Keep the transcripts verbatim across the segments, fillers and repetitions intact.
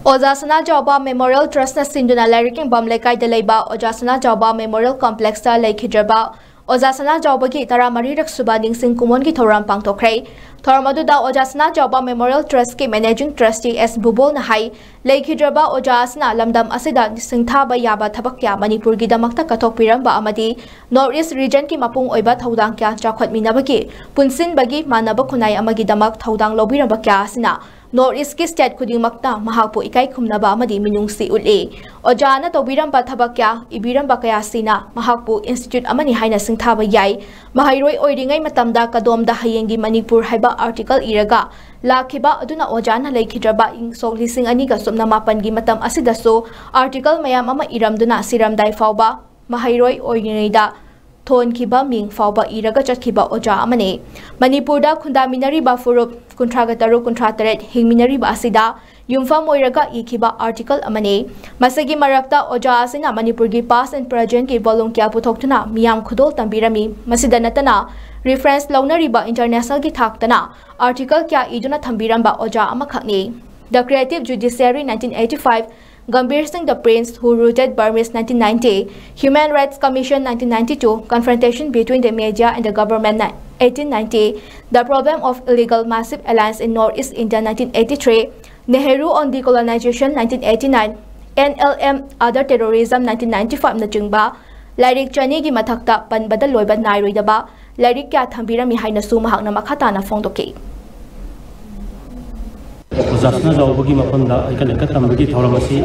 ꯑꯣꯖꯥ ꯁꯅꯥꯖꯥꯎꯕ Memorial Trustꯅ ꯁꯤꯟꯗꯨꯅ ꯂꯥꯏꯔꯤꯛ ꯌꯦꯡꯐꯝ ꯂꯩꯀꯥꯏꯗ ꯂꯩꯕ ꯑꯣꯖꯥ ꯁꯅꯥꯖꯥꯎꯕ Memorial Complexꯇ ꯂꯩꯈꯤꯗ꯭ꯔꯕ ꯑꯣꯖꯥ ꯁꯅꯥꯖꯥꯎꯕꯒꯤ ꯇꯔꯥꯃꯔꯤꯔꯛ ꯁꯨꯕ ꯅꯤꯡꯁꯤꯡ ꯀꯨꯃꯣꯟꯒꯤ ꯊꯧꯔꯝ ꯄꯥꯡꯊꯣꯛꯈ꯭ꯔꯦ꯫ ꯊꯧꯔꯝ ꯑꯗꯨꯗ ꯑꯣꯖꯥ ꯁꯅꯥꯖꯥꯎꯕ Memorial Trustꯀꯤ Managing Trustee ꯑꯦꯁ ꯕꯨꯕꯣꯜꯅ ꯍꯥꯏ, ꯂꯩꯈꯤꯗ꯭ꯔꯕ ꯑꯣꯖꯥ ꯑꯁꯤꯅ ꯂꯝꯗꯝ ꯑꯁꯤꯗ ꯁꯤꯡꯊꯥꯕ ꯌꯥꯕ ꯊꯕꯛ ꯀꯌꯥ ꯃꯅꯤꯄꯨꯔꯒꯤꯗꯃꯛꯇ ꯀꯠꯊꯣꯛꯄꯤꯔꯝꯕ ꯑꯃꯗꯤ North East Regionꯀꯤ ꯃꯄꯨꯡ ꯑꯣꯏꯕ ꯊꯧꯗꯥꯡ ꯀꯌꯥ ꯆꯥꯎꯈꯠꯃꯤꯟꯅꯕꯒꯤ ꯄꯨꯟꯁꯤꯟꯕꯒꯤ ꯃꯥꯟꯅꯕ ꯈꯨꯟꯅꯥꯏ ꯑꯃꯒꯤꯗꯃꯛ ꯊꯧꯗꯥꯡ ꯂꯧꯕꯤꯔꯝꯕ ꯀꯌꯥ ꯑꯁꯤꯅ North Eastꯀꯤ state ꯈꯨꯗꯤꯡꯃꯛꯇ ꯃꯍꯥꯛꯄꯨ ꯏꯀꯥꯏ ꯈꯨꯝꯅꯕ ꯑꯃꯗꯤ ꯃꯤꯅꯨꯡꯁꯤ ꯎꯠꯂꯤ꯫ ꯑꯣꯖꯥꯅ ꯇꯧꯕꯤꯔꯝꯕ ꯊꯕꯛ ꯀꯌꯥ, ꯏꯕꯤꯔꯝꯕ ꯀꯌꯥꯁꯤꯅ ꯃꯍꯥꯛꯄꯨ institute ꯑꯃꯅꯤ ꯍꯥꯏꯅ ꯁꯤꯡꯊꯥꯕ ꯌꯥꯏ꯫ ꯃꯍꯩꯔꯣꯏ ꯑꯣꯏꯔꯤꯉꯩ ꯃꯇꯝꯗ ꯀꯗꯣꯝꯗ ꯍꯌꯦꯡꯒꯤ ꯃꯅꯤꯄꯨꯔ ꯍꯥꯏꯕ article ꯏꯔꯒ ꯂꯥꯛꯈꯤꯕ ꯑꯗꯨꯅ ꯑꯣꯖꯥꯅ ꯂꯩꯈꯤꯗ꯭ꯔꯕ ꯏꯪ ꯁꯣꯛ ꯂꯤꯁꯤꯡ ꯑꯅꯤꯒ ꯁꯨꯞꯅ ꯃꯥꯄꯟꯒꯤ ꯃꯇꯝ ꯑꯁꯤꯗꯁꯨ article ꯃꯌꯥꯝ ꯑꯃ ꯏꯔꯝꯗꯨꯅ ꯁꯤꯔꯝꯗꯥꯏ ꯐꯥꯎꯕ ꯃꯍꯩꯔꯣꯏ ꯑꯣꯏꯔꯤꯉꯩꯗ ꯊꯣꯟꯈꯤꯕ ꯃꯤꯡ ꯐꯥꯎꯕ ꯏꯔꯒ ꯆꯠꯈꯤꯕ ꯑꯣꯖꯥ ꯑꯃꯅꯤ꯫ ꯃꯅꯤꯄꯨꯔꯗ ꯈꯨꯟꯗꯥꯃꯤꯟꯅꯔꯤꯕ ꯐꯨꯔꯨꯞ ꯀꯨꯟꯊ꯭ꯔꯥꯒ ꯇꯔꯨꯛ, ꯀꯨꯟꯊ꯭ꯔꯥ ꯇꯔꯦꯠ ꯍꯤꯡꯃꯤꯟꯅꯔꯤꯕ ꯑꯁꯤꯗ ꯌꯨꯝꯐꯝ ꯑꯣꯏꯔꯒ ꯏꯈꯤꯕ article ꯑꯃꯅꯤ꯫ ꯃꯁꯤꯒꯤ ꯃꯔꯛꯇ ꯑꯣꯖꯥ ꯑꯁꯤꯅ ꯃꯅꯤꯄꯨꯔꯒꯤ past and presentꯀꯤ volume ꯀꯌꯥ ꯄꯨꯊꯣꯛꯇꯨꯅ ꯃꯤꯌꯥꯝ ꯈꯨꯗꯣꯜ ꯇꯝꯕꯤꯔꯝꯃꯤ꯫ ꯃꯁꯤꯗ ꯅꯠꯇꯅ reference ꯂꯧꯅꯔꯤꯕ internationalꯒꯤ ꯊꯥꯛꯇꯅ article ꯀꯌꯥ ꯏꯗꯨꯅ ꯊꯝꯕꯤꯔꯝꯕ ꯑꯣꯖꯥ ꯑꯃꯈꯛꯅꯤ꯫ The Creative Judiciary nineteen eighty-five, Gambhir Singh the Prince Who Rooted Burmese nineteen ninety, Human Rights Commission nineteen ninety-two, Confrontation Between the Media and the Government eighteen ninety, The Problem of Illegal Massive Alliance in Northeast India nineteen eighty-three, Nehru on Decolonization nineteen eighty-nine, N L M Other Terrorism nineteen ninety-five ꯅꯆꯤꯡꯕ ꯂꯥꯏꯔꯤꯛ ꯆꯅꯤꯒꯤ ꯃꯊꯛꯇ ꯄꯟꯕꯗ ꯂꯣꯏꯕ ꯅꯥꯏꯔꯣꯏꯗꯕ ꯂꯥꯏꯔꯤꯛ ꯀꯌꯥ ꯊꯝꯕꯤꯔꯝꯃꯤ ꯍꯥꯏꯅꯁꯨ ꯃꯍꯥꯛꯅ ꯃꯈꯥ ꯇꯥꯅ ꯐꯣꯡꯗꯣꯛꯈꯤ꯫ ꯑꯣꯖꯥ ꯁꯅꯥꯖꯥꯎꯕꯒꯤ ꯃꯐꯝꯗ ꯍꯩꯀꯠ ꯂꯩꯀꯠ ꯇꯝꯕꯒꯤ ꯊꯧꯔꯝ ꯑꯁꯤ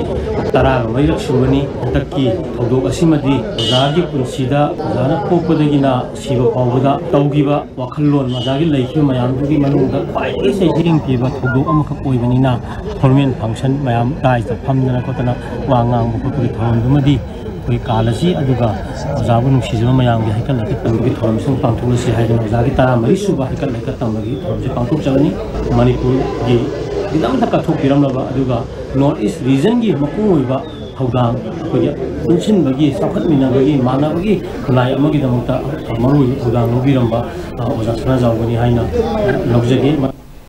ꯇꯔꯥꯒ ꯃꯔꯤꯔꯛ ꯁꯨꯕꯅꯤ꯫ ꯍꯟꯗꯛꯀꯤ ꯊꯧꯗꯣꯛ ꯑꯁꯤꯃꯗꯤ ꯑꯣꯖꯥꯒꯤ ꯄꯨꯟꯁꯤꯗ ꯑꯣꯖꯥꯅ ꯄꯣꯛꯄꯗꯒꯤꯅ ꯁꯤꯕ ꯐꯥꯎꯕꯗ ꯇꯧꯈꯤꯕ ꯋꯥꯈꯜꯂꯣꯟ, ꯑꯣꯖꯥꯒꯤ ꯂꯩꯈꯤꯕ ꯃꯌꯥꯝꯗꯨꯒꯤ ꯃꯅꯨꯡꯗ ꯈ꯭ꯋꯥꯏꯗꯒꯤ ꯆꯩꯊꯦꯡ ꯄꯤꯕ ꯊꯧꯗꯣꯛ ꯑꯃꯈꯛ ꯑꯣꯏꯕꯅꯤꯅ formal function ꯃꯌꯥꯝ ꯗꯥꯏꯁꯇ ꯐꯝꯗꯅ ꯈꯣꯠꯇꯅ ꯋꯥ ꯉꯥꯡꯕ ꯈꯣꯠꯄꯒꯤ ꯊꯧꯔꯝꯗꯨꯃꯗꯤ ꯑꯩꯈꯣꯏ ꯀꯥꯜꯂꯁꯤ, ꯑꯗꯨꯒ ꯑꯣꯖꯥꯕꯨ ꯅꯨꯡꯁꯤꯖꯕ ꯃꯌꯥꯝꯒꯤ ꯍꯩꯀꯠ ꯂꯩꯀꯠ ꯇꯝꯕꯒꯤ ꯊꯧꯔꯝꯁꯤꯡ ꯄꯥꯡꯊꯣꯛꯂꯁꯤ ꯍꯥꯏꯗꯨꯅ ꯑꯣꯖꯥꯒꯤ ꯇꯔꯥꯃꯔꯤ ꯁꯨꯕ ꯍꯩꯀꯠ ꯂꯩꯀꯠ ꯇꯝꯕꯒꯤ ꯊꯧꯔꯝꯁꯤ ꯄꯥꯡꯊꯣꯛꯆꯒꯅꯤ꯫ ꯃꯅꯤꯄꯨꯔꯒꯤ ꯒꯤꯗꯃꯛꯇ ꯀꯠꯊꯣꯛꯄꯤꯔꯝꯂꯕ ꯑꯗꯨꯒ North East Regionꯒꯤ ꯃꯄꯨꯡ ꯑꯣꯏꯕ ꯊꯧꯗꯥꯡ ꯑꯩꯈꯣꯏꯒꯤ ꯄꯨꯟꯁꯤꯟꯕꯒꯤ, ꯆꯥꯎꯈꯠꯃꯤꯟꯅꯕꯒꯤ, ꯃꯥꯟꯅꯕꯒꯤ ꯈꯨꯟꯅꯥꯏ ꯑꯃꯒꯤꯗꯃꯛꯇ ꯃꯔꯨꯑꯣꯏꯕ ꯊꯧꯗꯥꯡ ꯂꯧꯕꯤꯔꯝꯕ ꯑꯣꯖꯥ ꯁꯅꯥꯖꯥꯎꯕꯅꯤ ꯍꯥꯏꯅ ꯂꯧꯖꯒꯦ꯫